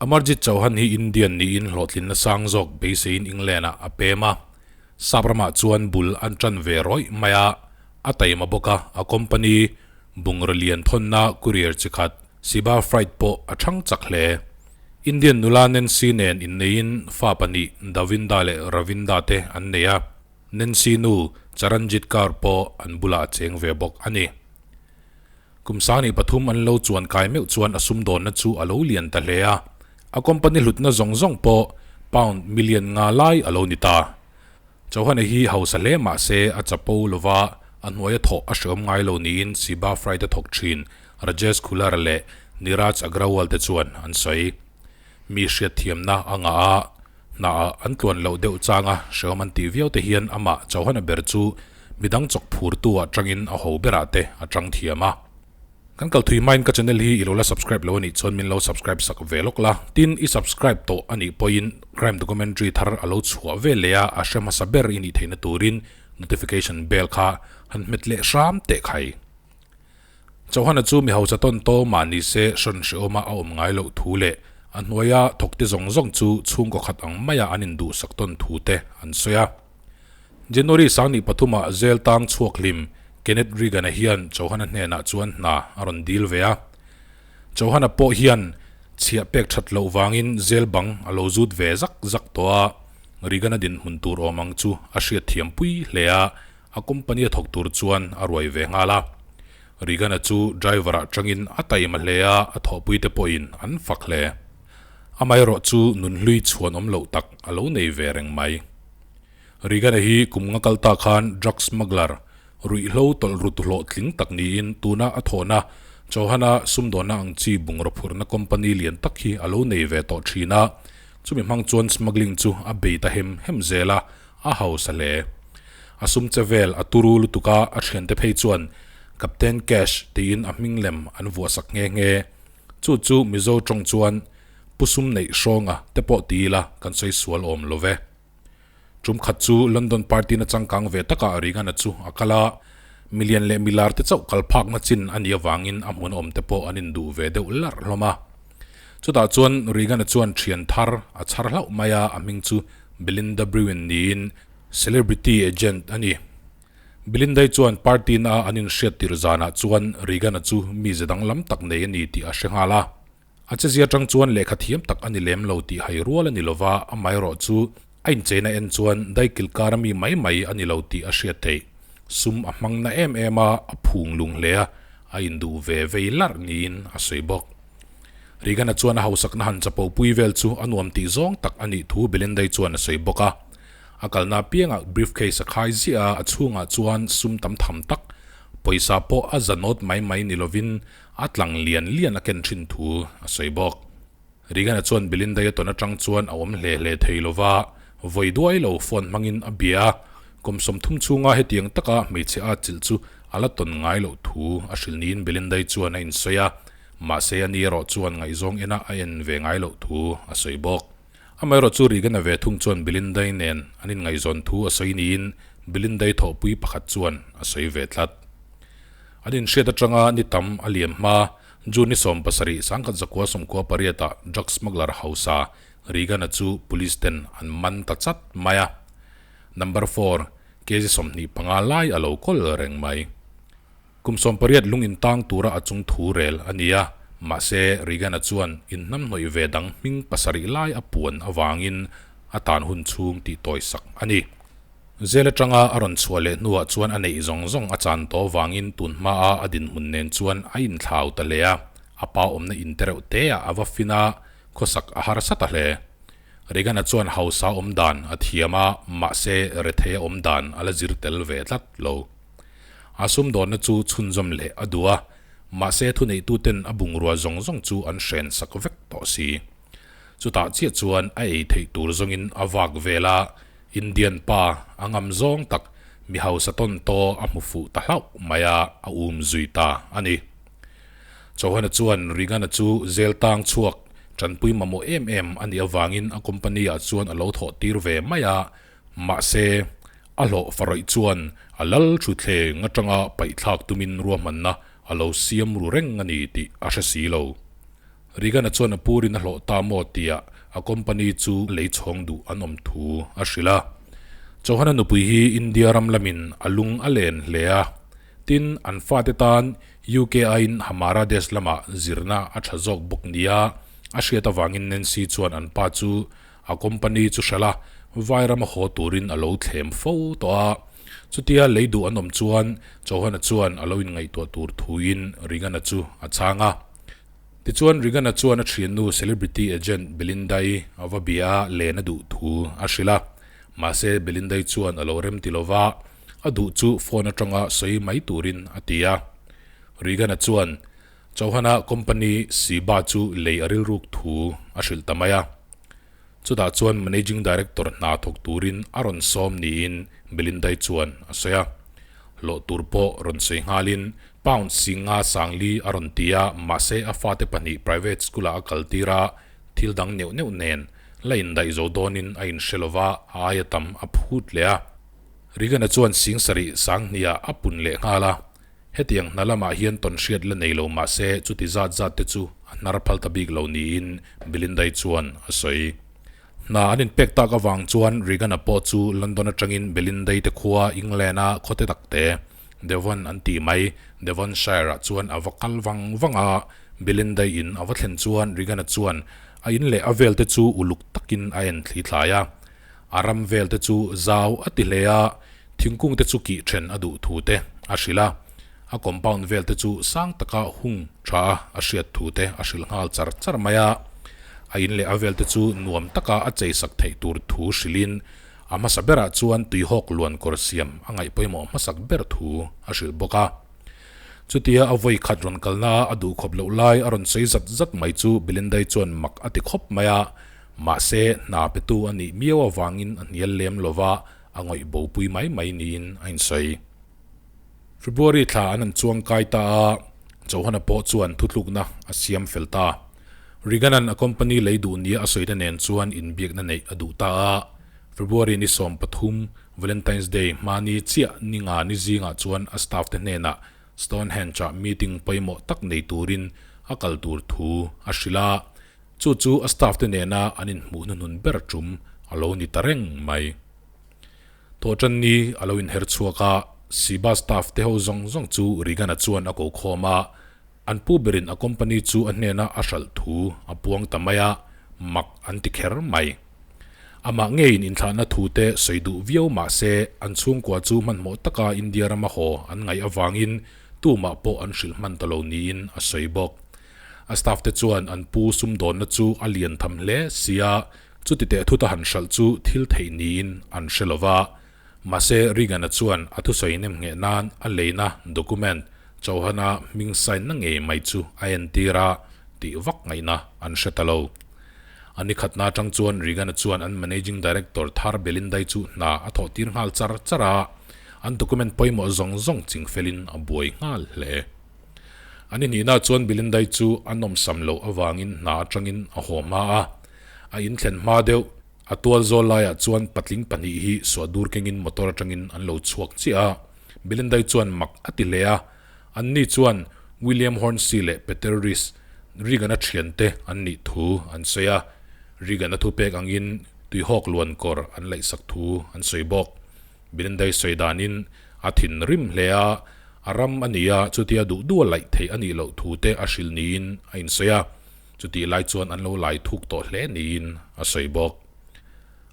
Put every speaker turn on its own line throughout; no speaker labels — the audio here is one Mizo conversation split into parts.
Amarjit Chauhan hi Indian niin hlawhtlinna sang zawk beiseiin England-ah a pem a, Sap ramah chuan bul an tan ve rawih mai a, a taima bawk a, a company bungraw lian thawnna courier chi khat Siba Freight pawh a thang chak hle. Indian nula Nancy nen inneiin fa pahnih Davinda leh Ravinda te an nei a, Nancy nu Charanjit Kaur pawh an bulah a cheng ve bawk a ni. Kum 23 an lo chuan kai meuh chuan a sumdawnna chu a lo lian ta hle a, a company hlutna zawng zawng pawh pound million nga lai a lo ni ta. Chauhana hi hausa hle mah se a chapo lova a hnuaia thawh a hreawm ngai lo niin Siba Freight a thawk thin Rajesh Khullar leh Niraj Agrawal te chuan an sawi. Mi hriatthiamna a ngah a, hnaah an tluan loh deuh changa hreawm an tih viau te hian amah Chauhana ber chu midang chawk phurtu ah tangin a ho berah te a tang thiam a. Kan kal thui hmain ka channel hi i lo la subscribe lo anih chuan min lo subscribe sak ve lawk la, tin i subscribe tawh anih pawhin crime documentary thar a lo chhuah ve leh a, a hre hmasa ber i nih theihna turin notification bell kha han hmet leh hram teh khai. Chauhana chu mi hausa tawn to mah ni se hrawn hrehawma a awm ngai loh thu leh a hnuaia thawkte zawng zawng chu chhungkaw khat ang maia an induhsak tawn thu te an sawi a. January 23 ah jail tang chhuak hlim Kenneth Regan-a hian Chauhana hnenah chuan hna a rawn dil ve a. Chauhana pawh hian chhiah pek that loh vangin jail bang a lo zut ve zak zak tawh a, Regan-a dinhmun tur awm ang chu a hriatthiam pui hle a, A company a thawk tur chuan a ruai ve nghal a. Regan-a chu driver-ah tangin a taima hle a, a thawhpuite pawhin an fak hle. Amaherawh chu nunhlui chhuan awm loh tak a lo nei ve reng mai. Regan-a hi kum nga kal ta khan drug smuggler, ruihhlo tawlh rut hlawhtling tak niin tuna a thawhna Chauhan-a sumdawnna ang chi bungraw phurhna company lian tak hi a lo nei ve tawh thin a. Chumi hmang chuan smuggling chu a bei ta hem hem zel a, A hausa hle. A sum che vel a turu lutuk a, a thiante phei chuan Captain Cash tiin a hming lem an vuahsak nghe nghe. Chu chu Mizo tawng chuan Pu Sum Neih Hrawnga te pawh ti ila kan sawi sual awm lo ve. Tum khat chu London party na changkang ve takah Ringana chu a kal a, milian leh milar te chauh kal phakna chin a nih avangin a hmun awm te pawh an induh ve deuh larh hlawm a. Chutah chuan Reagan-a chuan thian thar a chhar hlauh mai a, a hming chu Belinda Brewin niin celebrity agent a ni. Belinda-i chuan party na a an inhriat tir zanah chuan Reagan-a chu mize danglam tak nei a ni tih a hre nghal a. A chezia atang chuan lehkha thiam tak a ni lem lo tih hai rual a ni lova, amaherawh chu a incheina en chuan daikilkar ami mai mai a ni lo tih a hriat theih. Sum a hmang na em em a, a phung lung hle a, a induh ve vei larh niin a sawi bawk. Reagan-a chuan a hausakna han chapo pui vel chu a nuam tih zawng tak a nih thu Belendai chuan a sawi bawk a. A kalna apiangah briefcase a khai ziah a, a chhungah chuan sum tam tham tak, pawisa pawh a za nawt mai mai ni lovin a tlang lian lian a ken thin thu a sawi bawk. Reagan-a chuan Belindai-a tawn atang chuan a awm hle hle thei lova, vawi duai lo phone hmangin a bia a, kum 30 chhunga hetiang taka hmeichhe a chilh chu a la tawn ngai loh thu a hrilh niin Belindai chuan a insawi a. Mahse a ni erawh chuan ngaihzawng ena a en ve ngai loh thu a sawi bawk. Amaherawh chu Reagan-a ve thung chuan Belinda-i nen an inngaihzawn thu a sawi niin Belinda-i thawhpui pakhat chuan a sawi ve tlat. An inhriat atanga ni tam a liam hma, June ni 70 1998 ah drug smuggler hausa Reagan-a chu police ten an man ta chat mai a. Number four, kg 25 lai a lo kawl reng mai. Kum 18 lung intang tura a chung thu rel a ni a, mahse Reagan-a chuan inhnamhnawih ve dang hming pasarih lai a puan avangin a tan hun chhung tih tawisak a ni. Zel atanga a rawn chhuah leh hnuah chuan a neih zawng zawng a chan tawh avangin tun hmaa a dinhmun nen chuan a inthlau ta hle a, a pa awmna in tereuh teah a va fin a, khawsak a harsa ta hle. Reagan-a chuan hausa awm dan a thiam a, mahse retheia awm dan a la zir tel ve tlat lo. A sumdawnna chu chhunzawm leh a duh a, mahse thuneihtuten a bungrua zawng zawng chu an hren sak vek tawh si. Chutah chiah chuan a ei theih tur zawngin a vak vel a, Indian pa a ngam zawng tak mi hausa tawn taw a hmu fuh ta hlauh mai a, a um zui ta a ni. Chauhana chuan Reagan-a chu zel tang chhuak tanpui mamawh em em a nih avangin a company-ah chuan a lo thawh tir ve mai a, Mahse, a hlawh farawih chuan a lal thutthleng atanga paihthlak tumin ruahmanna a lo siam ru reng a ni tih a hre si lo. Reagan-a chuan a purin a hlawh ta maw tia a company chu lei chhawng duh an awm thu a hrilh a. Chauhan-a nupui hi India ram lamin a lung a len hle a. Tin, an fate tan UK aiin Hamara Desh lamah zirna a tha zawk bawk nia a hriat avangin Nancy chuan an pa chu a company chu hralh a, vai rama haw turin a lo thlem fo tawh a. Chutia lei duh an awm chuan Chauhan-a chuan a lo inngaihtuah tur thuin Reagan-a chu a chhang a. Tichuan Reagan-a chuan a thiannu celebrity agent Belinda-i a va bia a, len a duh thu a hrilh a. Mahse Belinda-i chuan a lo rem ti lova, a duh chu phone atanga sawi mai turin a ti a. Reagan-a chuan Chauhan-a company Siba chu lei a rilruk thu a hrilh ta mai a. Chutah chuan Managing Director hna thawk turin a rawn sawm niin Belinda-i chuan a sawi a. Hlawh tur pawh rawn sawi nghalin pound singa sangli a rawn ti a, mahse a fate pahnih private school-ah a kal tir a, thil dang neuh neuh nen la indaih zo dawnin a inhre lova a aia tam a phut leh a. Reagan-a chuan sing sarih sanghniah a pun leh nghal a. Hetiang hna lamah hian tawnhriat la nei lo mah se chuti zat zat te chu a hnar phal ta bik lo niin Belinda-i chuan a sawi. Hna an inpek tak avang chuan Reagan-a pawh chu London atangin Belinda-i te khua England-a khawte takte Devon an tih mai Devonshire-ah chuan a va kal vang vang a. Belinda-i in a va thlen chuan Reagan-a chuan a in leh a vel te chu uluk takin a en thli thlai a. A ram vel te chu zau a ti hle a, thingkung te chu kih then a duh thu te a hrilh a, a compound vel te chu sang taka hung tha a a hriat thu te a hrilh nghal char char mai a. A in leh a vel te chu nuam taka a cheisak theih tur thu hrilhin a hmasa berah chuan tuihawk luan kawr siam a ngaih pawimawh hmasak ber thu a hrilh bawk a. Chutia a vawi khat rawn kalna a duh khawp loh lai a rawn sawi zat zat mai chu Belinda-i chuan mak a ti khawp mai a. Mahse, hna petu a nih miau avangin a hnial lem lo va, a ngawih bopui mai mai niin a insawi. February thla an han chuang kai ta a, Chauhana pawh chuan thutlukna a siam fel ta. Reagan-a'n a company lei duh nia a sawite nen chuan inbiakna neih a duh ta a. February ni 13, Valentine's Day hmani chiah ni nga ni zingah chuan a staff te hnenah Stonehenge-ah meeting pawimawh tak nei turin a kal tur thu a hrilh a. Chu chu a staff te nena an inhmuh hnuhnun ber tum a lo ni ta reng mai. Thawhtanni a lo inher chhuak a, Siba staff te ho zawng zawng chu Reagan-a chuan a ko khawm a, an pu berin a company chu a hnena a hralh thu a puang ta mai a, mak an ti kher mai. Amah ngeiin inthlahna thu te sawi duh viau mah se, an chhungkua chu hmanhmawh taka India rama haw an ngaih avangin tumah pawh an hrilh hman ta lo niin a sawi bawk. A staff te chuan an pu sumdawnna chu a lian tham hle sia, chuti teh thuta han hralh chu thil theih niin an hre lo va. Mahse, Reagan-a chuan a thusawi nem ngheh nan a leina document Chauhan-a hming sign na ngei mai chu a entir a, tih vak ngaihna an hre ta lo. A ni khatna atang chuan Reagan-a chuan an managing director thar Belindai chu hna a thawh tir nghal char char a, an document pawimawh zawng zawng chingfelin a buai nghal hle. An inhnihna chuan Bilindai chu a nawmsam loh avangin hna atangin a haw hma a. A inthlen hma deuh. A tual zawl laiah chuan patling pahnih hi suahdur kengin motor atangin an lo chhuak chiah a. Bilindai chuan mak a ti hle a. Anni chuan William Hornsey leh Peter Rees, Reagan-a thiante an nih thu an sawi a. Reagan-a thupek angin tuihawk luan kawr an laihsak thu an sawi bawk. Bilindai sawi danin a thinrim hle a. A ram a ni a, chutia duh duh a laih theih a nih loh thu te a hrilh niin a insawi a, chutih lai chuan an lo lai thuk tawh hle niin a sawi bawk.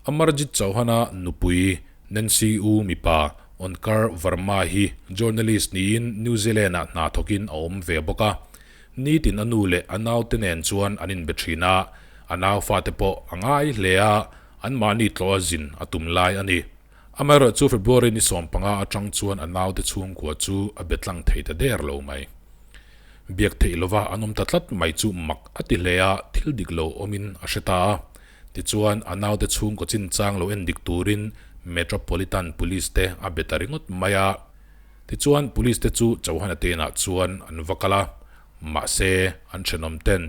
Amarjit Chauhan-a nupui Nancy U mipa Onkar Verma hi journalist niin New Zealand-ah hna thawkin a awm ve bawk a, nitin a nu leh a naute nen chuan an inbe thin a, a nau fate pawh a ngai hle a, anmahni tlawh a zin a tum lai a ni. Amaherawhchu February ni 15 atang chuan a naute chhungkua chu a be tlang thei ta der lo mai. Biak theih lova an awm ta tlat mai chu mak a ti hle a, thil dik lo awmin a hre ta a. Tichuan a naute chhungkaw chinchang lo en dik turin Metropolitan Police te a be ta ringawt mai a. Tichuan Police te chu Chauhana tenah chuan an va kal a, mahse an thenawm ten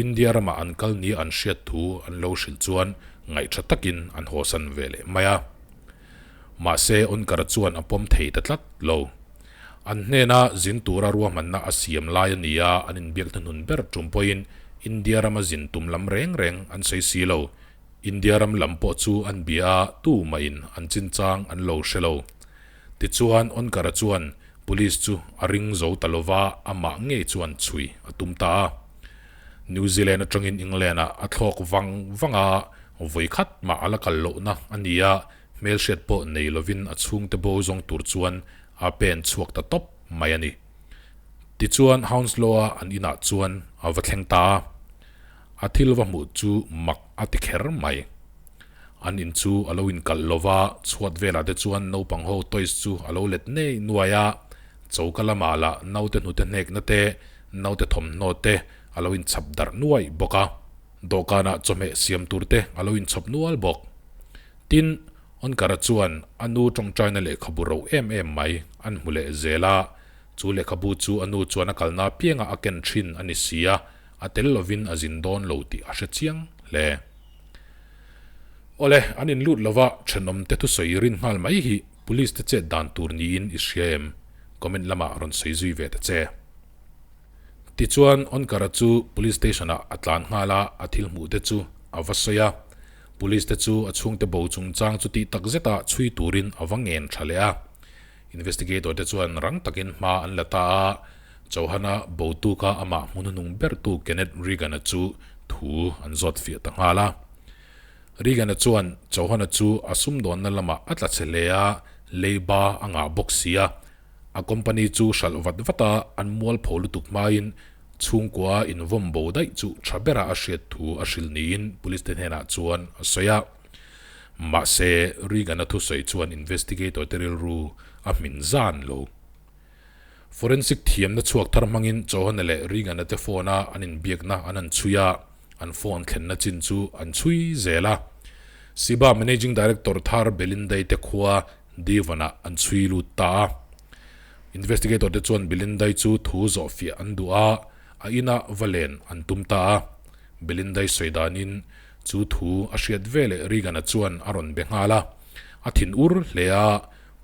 India ramah an kal nia an hriat thu an lo hrilh chuan ngaihṭha takin an hawsan ve leh mai a. Mahse Onkar chuan a pawm thei ta tlat lo. An hnena zin tura ruahmanna a siam lai a ni a, an inbiak hnuhnun ber tum pawhin India rama zin tum lam reng reng an sawi si lo. India ram lam pawh chu an bia a, tumahin an chinchang an lo hre lo. Tichuan, Onkara chuan Police chu a ring zo ta lova, amah ngei chuan chhui a tum ta a. New Zealand atangin England-ah a thlawk vang vang a, vawi khat mah a la kal lohna a ni a, hmelhriat pawh nei lovin a chhungte bo zawng tur chuan a pen chhuak ta tawp mai a ni. Tichuan, Hounslow-a an inah chuan a va thleng ta a. A thil va hmuh chu mak a ti kher mai. An in chu a lo inkalh lo va, chhuat velah te chuan naupang ho toys chu a lo let nei nuai a, choka lamah lah naute hnute hnekna te, naute thawmhnaw te a lo inchhap darh nuai bawk a. Dawhkanah chawhmeh siam tur te a lo inchhawp nual bawk. Tin, Onkara chuan a nu tawngtaina lehkhabu ro em em mai an hmu leh zel a, chu lehkhabu chu a nu chuan a kalna apiangah a ken thin a ni si a, a tel lovin a zin dawn lo tih a hre chiang hle. Awle, an inlut lova thenawmte thusawi rin nghal mai hi Police te chet dan tur niin i hria em? Comment lamah rawn sawi zui ve ta che. Tichuan, Onkara chu Police Station ah a tlan nghal a, a thil hmuh te chu a va sawi a. Police te chu a chhungte bo chungchang chu tih tak zeta chhui turin a va ngen tha leh a. Investigator te chuan rang takin hma an la ta a, Chauhana botuka amah hmun hnung bertu Kenneth Regan-a chu thu an zawt fiah ta nghal a. Regan-a chuan Chauhana chu a sumdawnna lamah a tla chhe hle a, leiba a ngah bawk si a. A company chu hralh vat vat a, an mualpho lutuk hmain chhungkua invawm bo daih chu tha bera a hriat thu a hrilh niin police te hnenah chuan a sawi a. Mahse, Regan-a thusawi chuan investigator te rilru a hmin zan lo. Forensic thiamna chhuak thar hmangin Chauhan-a leh Regan-a te phone-a an inbiakna an han chhui a, an phone thlenna chin chu an chhui zel a. Siba Managing Director thar Belinda-i te khua Devon-ah an chhui lut ta a. Investigator te chuan Belinda-i chu thu zawhfiah an duh a, a inah va len an tum ta a. Belinda-i sawi danin Chu thu a hriat veleh Regan-a chuan a rawn be nghal a, a thin ur hle a,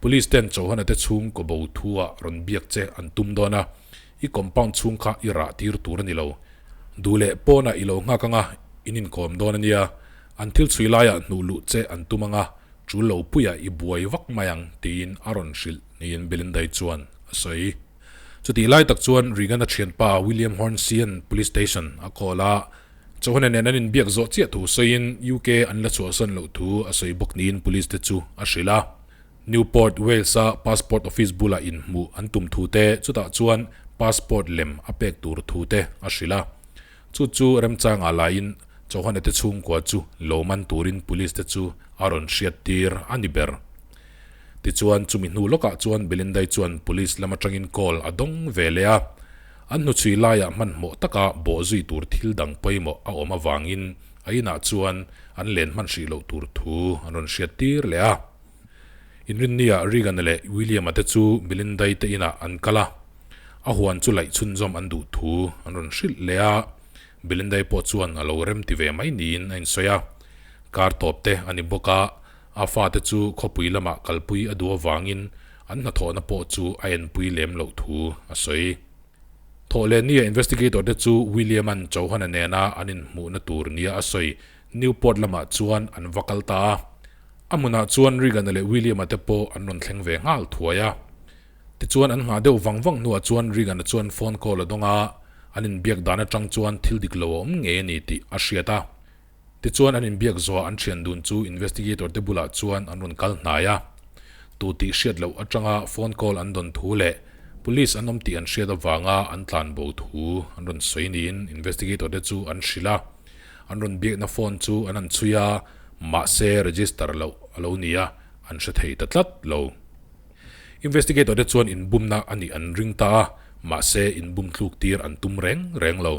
Police ten Chauhana te chhung kaw bo thu-ah rawn biak che an tum dawn a, i compound chhung kha i rah tir tur a ni lo. Duh leh pawnah i lo nghak anga in inkawm dawn a nia, an thil chhui laiah hnuh luh che an tum anga tul lo puiah i buai vak mai ang tiin a rawn hrilh niin Belinda-i chuan a sawi. Chutih lai tak chuan Regan-a thianpa William Hornsey-a'n Police Station a call a, Chauhana nen an inbiak zawh chiah thu sawiin UK an la chhuahsan loh thu a sawi bawk niin Police te chu a hrilh a. Newport, Wales-a Passport Office bulah inhmuh an tum thu te, chutah chuan passport lem a pek tur thu te a hrilh a. Chu chu remchangah laiin Chauhana te chhungkua chu lo man turin Police te chu a rawn hriattir a ni ber. Tichuan chumi hnu lawkah chuan Belinda-i chuan Police lam atangin call a dawng ve leh a. An hnuchhui laiah hmanhmawh taka bawh zui tur thil dang pawimawh a awm avangin a inah chuan an len hman hrih loh tur thu an rawn hriat tir leh a. Inrinnia Regan-a leh William-a te chu Belinda-i te inah an kal a, a huan chu laih chhunzawm an duh thu an rawn hrilh leh a. Belinda-i pawh chuan a lo remti ve mai niin a insawi a. Kar tawp te a ni bawk a, A fate chu khawpui lamah kalpui a duh avangin an hnathawhna pawh chu a enpui lem loh thu a sawi. Thawhlehnia investigator te chu William-a'n Chauhan-a nena an inhmuhna tur nia a sawi Newport lamah chuan an va kal ta a. A hmunah chuan Regan-a leh William-a te pawh an rawn thleng ve nghal thuai a. Tichuan an nghah deuh vang vang hnuah chuan Regan-a chuan phone call a dawng a, an inbiak dan atang chuan thil dik lo a awm ngei a ni tih a hriat a. Tichuan an inbiak zawhah an thian dun chu investigator te bulah chuan an rawn kal hnai a. Tu tih hriat loh atanga phone call an dawn thu leh police an awm tih an hriat avanga an tlan bo thu an rawn sawi niin investigator te chu an hrilh a. An rawn biakna phone chu an han chhui a, mahse register loh a lo ni a, an hre thei ta tlat lo. Investigator te chuan inbumna a nih an ring ta a, mahse inbum thluk tir an tum reng reng lo.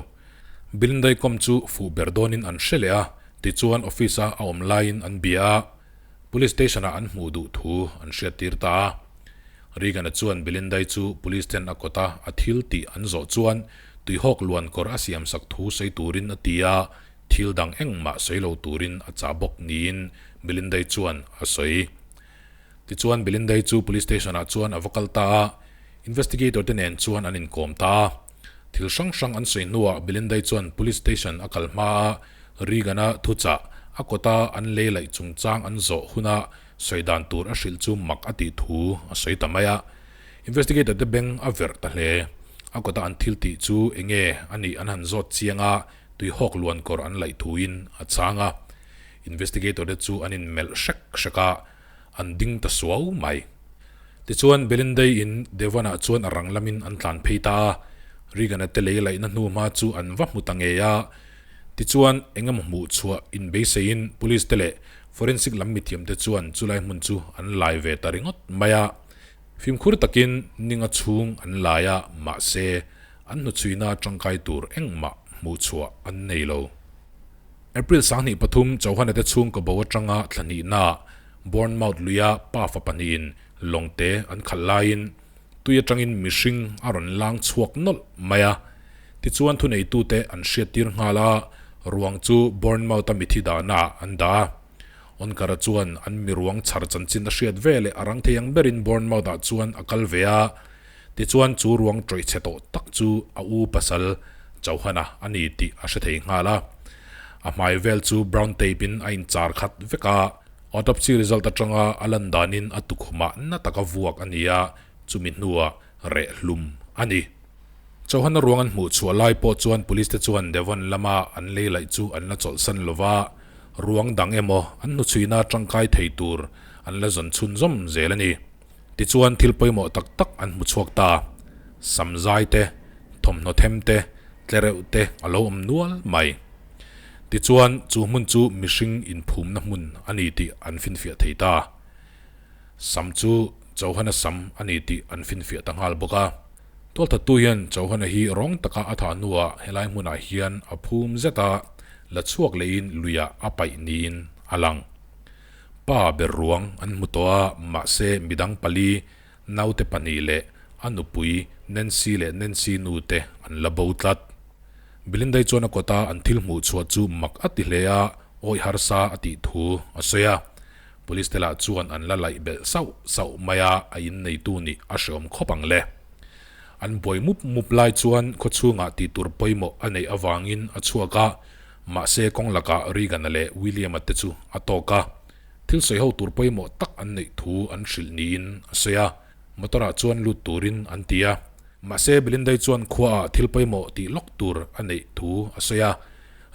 Bilindai kawm chu fuh ber dawnin an hre leh a, tichuan office-a a awm laiin an bia a, Police station-ah an hmuh duh thu an hriattir ta a. Regan-a chuan Bilindai chu police ten a kawta a thil tih an zawh chuan tuihawk luan kawr a siamsak thu sawi turin a ti a, thil dang engmah sawi lo turin a chah bawk niin Bilindai chuan a sawi. Tichuan Bilindai chu police station-ah chuan a va kal ta a, investigator te nen chuan an inkawm ta a. Thil hrang hrang an sawi hnuah Belinda-i chuan Police Station a kal hma a, Regan-a thuchah a kawta an lei laih chungchang an zawh huna sawi dan tur a hrilh chu mak a tih thu a sawi ta mai a. Investigator te beng a verh ta hle. A kawta an thil tih chu enge a nih an han zawt chiang a, tuihawk luan kawr an laih thuin a chhang a. Investigator te chu an inmelh hrek hrek a, an ding ta suau mai. Tichuan, Belinda-i in Devon-ah chuan a rang lamin an tlan phei ta a, Regan-a te lei laihna hnu hma chu an va hmu ta ngei a. Tichuan, engemaw hmuh chhuah inbeiseiin Police te leh Forensic lam mithiamte chuan chulai hmun chu an lai ve ta ringawt mai a. Fimkhur takin ninga chhung an lai a, mahse, an hnuchhuina tangkai tur engmah hmuh chhuah an nei lo. April 23 Chauhana te chhungkaw bo atanga thla hnihnaah Bournemouth luia pafa pahnihin lawngte an khalh laiin tui atangin mihring a rawn lang chhuak nawlh mai a. Tichuan thuneitute an hriattir nghal a, ruang chu Bournemouth-a mithi dahnaah an dah a. Onkara chuan an miruang chhar chanchin a hriat ve leh a rang thei ang berin Bournemouth-ah chuan a kal ve a. Tichuan chu ruang tawih chhe tawh tak chu a u pasal Chauhana a ni tih a hre thei nghal a. A hmai vel chu brown tape in a inchar khat vek a, autopsy result atanga a lan danin a tukhumah na taka vuak a ni a, chumi hnuah reh hlum a ni. Chauhana ruang an hmuh chhuah lai pawh chuan police te chuan Devon lama an lei laih chu an la chawlhsan lo va, ruang dang emaw an hnuchhuina tangkai thei tur an la zawn chhunzawm zel a ni. Tichuan thil pawimawh tak tak an hmu chhuak ta. Samzai te, thawmhnaw them te, tlereuh te a lo awm nual mai. Tichuan chu hmun chu mihring inphumna hmun a ni tih an finfiah thei ta. Sam chu Chauhana sam a ni tih an finfiah ta nghal bawk a. Tualthattu hian Chauhana hi rawng taka a thah hnuah helai hmunah hian a phum zet a, la chhuak lehin luiah a paih niin a lang. Pa ber ruang an hmu tawh a, mahse midang pali, naute pahnih leh a nupui Nancy leh Nancy nu te an la bo tlat. Belinda-i chuan a kawta an thil hmuh chhuah chu mak a ti hle a, awih harsa a tih thu a sawi a. Police te lah chuan an la laih belh sauh sauh mai a, a inneitu nih a hreawm khawp ang le. An buai mup mup lai chuan khawchhungah tihtur pawimawh a neih avangin a chhuak a, Mahse kawng lakah Regan-a leh William-a te chu a tawk a, thil sawi ho tur pawimawh tak an neih thu an hrilh niin a sawi a, motor-ah chuan lut turin an ti a. Mahse Belinda-i chuan khuaah thil pawimawh tih lawk tur a neih thu a sawi a,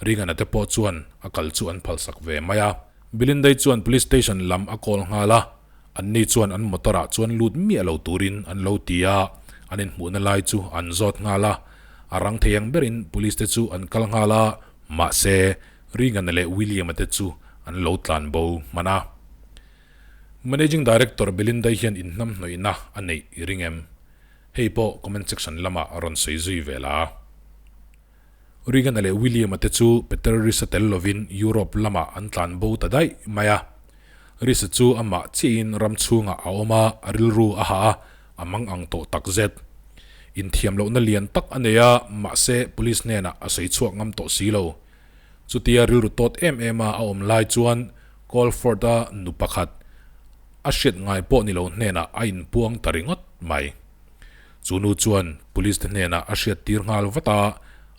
Regan-a te pawh chuan a kal chu an phalsak ve mai a. Belinda-i chuan police station lam a call nghal a, anni chuan an motor-ah chuan lut miah lo turin an lo ti a, an inhmuhna lai chu an zawt nghal a. A rang thei ang berin police te chu an kal nghal a, mahse Regan-a leh William-a te chu an lo tlan bo hman a. Managing Director Belinda-i hian inhnamhnawihna a neih i ring em? Hei pawh comment section lamah rawn sawi zui ve la. Regan-a leh William-a te chu Peter Risa tel lovin Europe lamah an tlan bo ta daih mai a. Risa chu amah chiahin ram chhungah a awm a, a rilru a hah a, a mang ang tawh tak zet. Inthiam lohna lian tak a nei a, mahse police hnenah a sawi chhuak ngam tawh si lo. Chutia rilru tawt em em a a awm lai chuan Colford-a nu pakhat a hriat ngai pawh ni lo hnenah a inpuang ta ringawt mai. Chu nu chuan police te hnenah a hriat tir nghal vat a,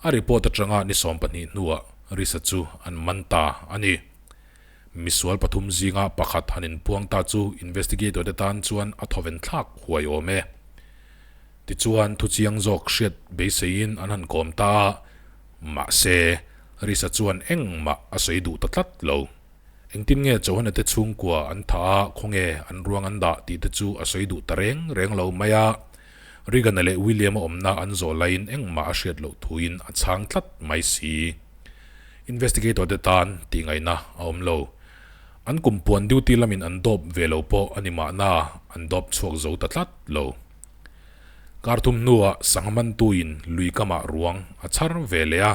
a report atanga ni 20 hnuah Risa chu an man ta a ni. Misual pathum zinga pakhat han inpuang ta chu investigator te tan chuan a thawven thlak huai awm e. Tichuan thuchiang zawk hriat beiseiin an han kawm ta a, mahse Risa chuan engmah a sawi duh ta tlat lo. Engtin nge Johana te chhungkua an thah a, khawnge an ruang an dah tih te chu a sawi duh ta reng reng lo mai a. Regan-a leh William-a awmna an zawh laiin engmah a hriat loh thuin a chhang tlat mai si. Investigator te tan tih ngaihna a awm lo. An kumpuan duty lamin an dawp ve lo pawh a ni mahna an dawp chhuak zo ta tlat lo. Kar thum hnuah sangha mantuin lui kamah ruang a chhar ve leh a,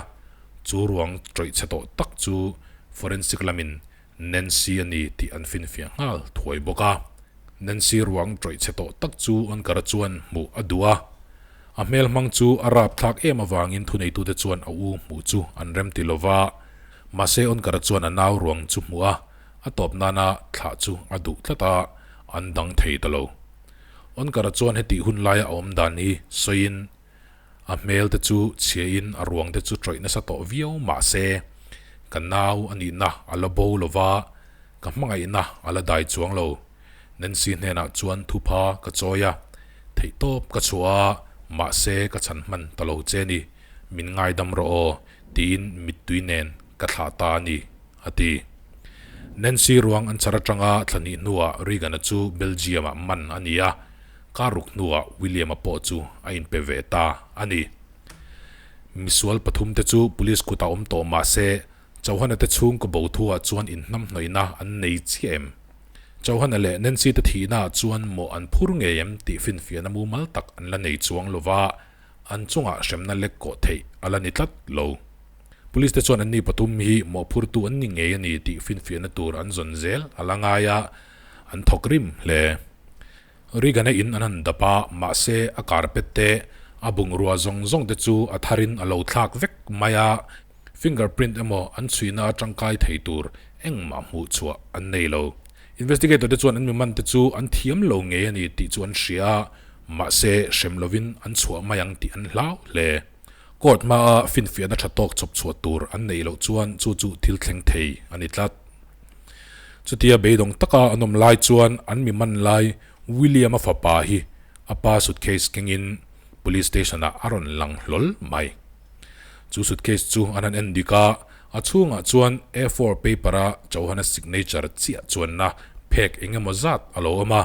chu ruang tawih chhe tawh tak chu forensic lamin Nancy a ni tih an finfiah nghal thuai bawk a. Nancy ruang tawih chhe tawh tak chu Onkara chuan hmuh a duh a. A hmel hmang chu a rapthlak em avangin thuneitute chuan a u hmuh chu an rem ti lo va. Mahse Onkara chuan a nau ruang chu hmuh a, a tawp nana thlah chu a duh tlat a, an dang thei ta lo. Onkara chuan hetih hun laia a awm dan hi sawiin. A hmel te chu chhia in a ruang te chu tawih nasa tawh viau mah se, ka nau a nihna a la bo lo va, ka hmangaihna a la dai chuang lo. Nancy hnenah chuan thupha ka chawi a, theihtawp ka chhuah a, mahse ka chhan hman ta lo che ni, min ngaidam rawh aw, tiin mittui nen ka thlah ta a ni, a ti. Nancy ruang an chhar atanga thla hnih hnuah Reagan-a chu Belgium-ah man a ni a, kar ruk hnuah William-a pawh chu a inpe ve ta a ni. Misual pathumte chu police kutah awm tawh mah se, Chauhana te chhungkaw bo thuah chuan inhnamhnawihna an nei chiah em? Chauhana leh Nancy te thihnaah chuan mawh an phur ngei em tih finfiahna mumal tak an la nei chuang lo va, an chungah hremna lek kawh theih a la ni tlat lo. Police te chuan anni pathum hi mawhphurtu an ni ngei a ni tih finfiahna tur an zawn zel a la ngai a, an thawk rim hle. Reagan-a in an han dap a, mahse a carpet te, a bungrua zawng zawng te chu a tharin a lo thlak vek mai a, Fingerprint emaw an chhuihna atangkai thei tur engmah hmuh chhuah an nei lo. Investigator te chuan an mi man te chu an thiam lo ngei a ni tih chu an hria a, mahse hrem lovin an chhuah mai ang tih an hlau hle. Court hmaa finfiahna tha tawk chawp chhuah tur an neih loh chuan chu chu thil thleng thei a ni tlat. Chutia beidawng taka an awm lai chuan an mi man lai William-a fapa hi a pa suitcase kengin Police station-ah a rawn lang hlawl mai. Chu suitcase chu an han en dik a, a chhungah chuan A4 paper-a Chauhana signature chiah chuanna phek eng emaw zat a lo awm a.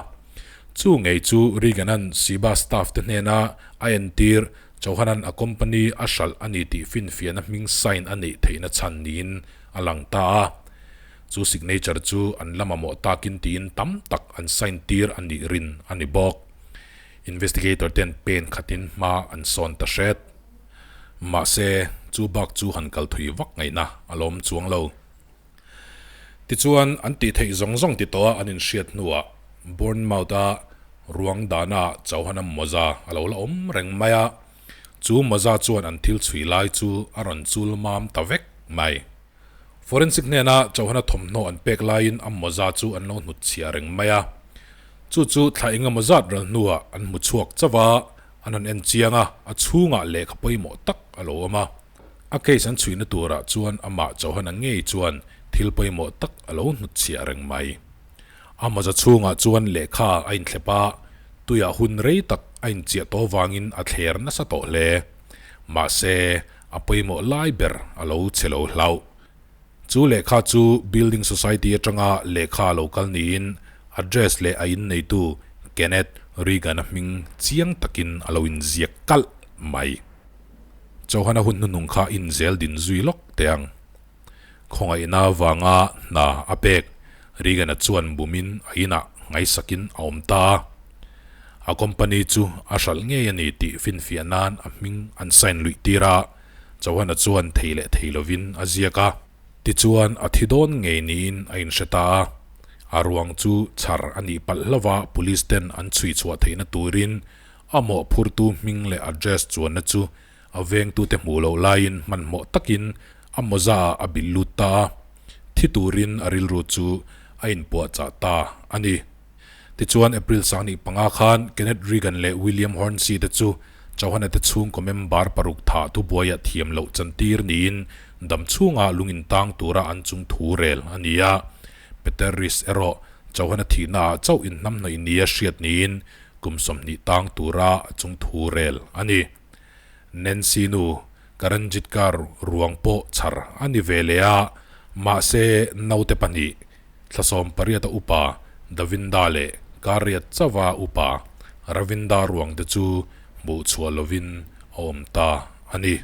Chu ngei chu Reagan-a'n Siba staff te hnena a entir Chauhana'n a company a hralh a ni tih finfiahna hming sign a neih theihna chhan niin a lang ta a. Chu signature chu an la mamawh takin tiin tam tak an sign tir a nih rin a ni bawk. Investigator ten pen khatin hma an sawn ta hret. Mahse, chu bak chu han kal thui vak ngaihna a lawm chuang lo. Tichuan, an tih theih zawng zawng ti tawh a an inhriat hnuah Bournemouth-a ruang dana Chauhana mawza a lo la awm reng mai a, chu mawza chuan an thil chhui lai chu a rawn chul mam ta vek mai. Forensic hnena Chauhana thawmhnaw an pek laiin a mawza chu an lo hnut chhiah reng mai a, chu chu thla engemaw zat ral hnuah an hmu chhuak chauh a, An han en chiang a, a chhungah lehkha pawimawh tak a lo awm a. A case an chhuihna turah chuan amah Chauhana ngei chuan thil pawimawh tak a lo hnutchhiah reng mai. A mawza chhungah chuan lehkha a inthlep a, tuiah hun rei tak a inchiah tawh vangin a thler nasa tawh hle. Mahse, a pawimawh lai ber a lo che lo hlauh. Chu lehkha chu Building Society atanga lehkha a lo kal niin address leh a inneitu Kenneth Reagan-a hming chiang takin a lo inziak kalh mai. Chauhana hun hnuhnung kha inzel din zui lawk teh ang. Khawngaihna avanga hna a pek Reagan-a chuan bumin a inah ngaisakin a awm ta a. A company chu a hralh ngei a ni tih finfiah nan a hming an sign luih tir a. Chauhana chuan thei leh thei lovin a ziak a. Tichuan a thi dawn ngei niin a inhre ta a. A ruang chu chhar a nih palh hlauh a, police ten an chhui chhuah theihna turin a mawhphurtu hming leh address chuanna chu a vengtute hmuh loh laiin hmanhmawh takin a mawza ah a bilh lut ta a. Thi turin a rilru chu a inpuahchah ta a ni. Tichuan April 15 khan Kenneth Regan leh William Hornsey te chu Chauhana te chhungkaw member paruk thah thubuaiah thiam loh chantir niin dam chhunga lung intang tura an chung thu rel a ni a. Peter Riss erawh Chauhana thihnaah chauh inhnamhnawih nia hriat niin kum 20 tang tura a chung thu rel a ni. Nancy nu Karanjit Kaur ruang pawh chhar a ni ve leh a, mahse naute pahnih Thla 18-a upa Davinda leh Kariat chauha upa Ravinda ruang te chu hmuh chhuah lovin a awm ta a ni.